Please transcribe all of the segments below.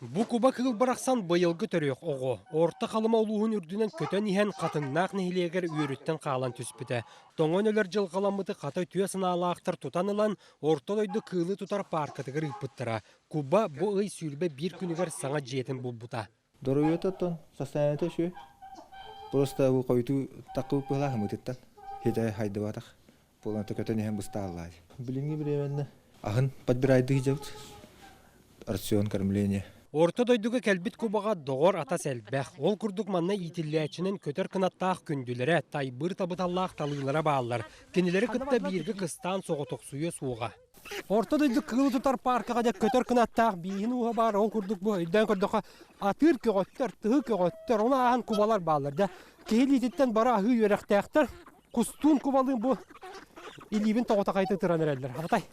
Бу куба кыыл барахсан быйылгы төрүөх оҕо, Орто Халыма улууһун үрдүнэн көтөн иһэн Хатыҥнаах нэһилиэгэр үөрүттэн хаалан түспүтэ. Тоҥон өлөр дьылҕаламмыты хата үтүө санаалаахтар тутан ылан, Орто дойду кыылы тутар пааркатыгар ыыппыттара. Куба бу ый 21 күнүгэр саҥа дьиэтин булбута. Доруобуйата оттон состояниета үчүгэй. Просто бу хойутуу таккыбыт быһалаах ымыытыттан хитэй хайдыбатах. Буолан көтөн иһэн быстааллаай. Билиҥҥи бириэмэннэ аһын подбирайдыы дьабыт. Рацион кормления. Орто дойдуга кэлбит кубаҕа доҕор атас элбэх. Ол курдук манна иитиллээччинэн көтөр кынаттаах күндүлэрэ, тайбыыр табыталлаах талыылара бааллар. Кинилэри кытта бииргэ кыстаан соҕотохсуйуо суоҕа. Орто дойду кыылы тутар пааркаҕа дьэ көтөр кынаттаах бииһин ууһа баар. Ол курдук бу өйдөөн көрдөххө атыыр көҕөттөр, тыһы көҕөттөр, ону ааһан кубалар бааллар. Дьэ киһи илиититтэн бары аһыы үөрэхтээхтэр. Кустуун кубалыын бу илиибин тоҕото хайта ытыран эрэллэр. Абатай.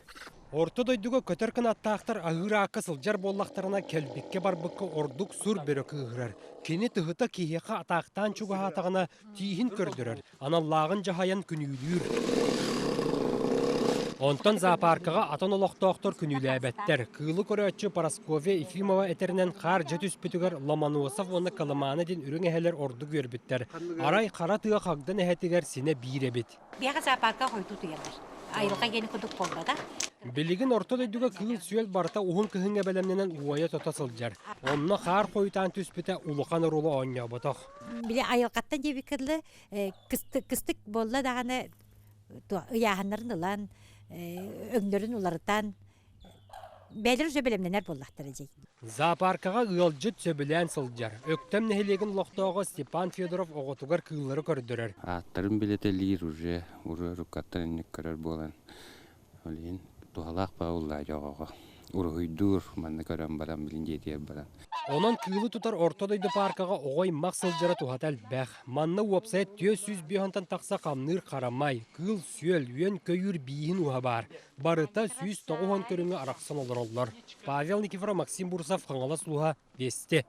Орто дойдуга көтөр кынаттаахтар аһыыр аакка сылдьар буоллахтарына кэлбиккэ-барбыкка ордук сур бөрө кыыһырар. Кини тыһыта киһиэхэ атаахтаан чугаһаатаҕына тииһин көрдөрөр, аналлааҕын дьаһайан күнүүлүүр. Онтон зоопаркаҕа атын олохтоохтор күнүүлээбэттэр. Кыылы көрөөччү Парасковья Ефимова этэринэн хаар дьэ түспүтүгэр Ломоносов уонна Колымана диэн үрүҥ эһэлэр ордук үөрбүттэр. Арай хара тыа хагдан эһэтигэр синэ биир эбит. Биэҕэ зоопарка хойутуу утуйаллар. Айылҕа гиэнэ курдук буолбатах. Билигин орто дойдуга кыыл-сүөл барыта уһун кыһыҥҥа бэлэмнэнэн уойа-тото сылдьар. Онно хаар хойутаан түспүтэ улахан оруолу оонньооботох. Били айылҕаттан диэбиккэ дылы кыстык, кыстык буолла даҕаны ыйааһыннарын ылан, өҥнөрүн уларытан, бэйэлэрэ уже бэлэмнэнэр буоллахтара дии. Зоопаркаҕа ыалдьыт сөбүлээн сылдьар. Өктөм нэһилиэгин олохтооҕо Степан Федоров оҕотугар кыыллары көрдөрөр. Ааттарын билэтэлиир уже уруккаттан инник көрөр буолан ол иһин туһалаах баҕа оҕоҕо уруһуйдуур манна көрөн баран билин дьиэтигэр баран. Онон кыылы тутар Орто дойду пааркаҕа оҕо аймах сылдьара туһата элбэх. Манна уопсайа 405 тахса хамныыр харамай, кыыл-сүөл, үөн-көйүүр бииһин ууһа баар. Барыта 190 көрүҥэ арахсан олороллор. Павел Никифоров, Максим Бурцев, Хаҥалас улууһа, Вести.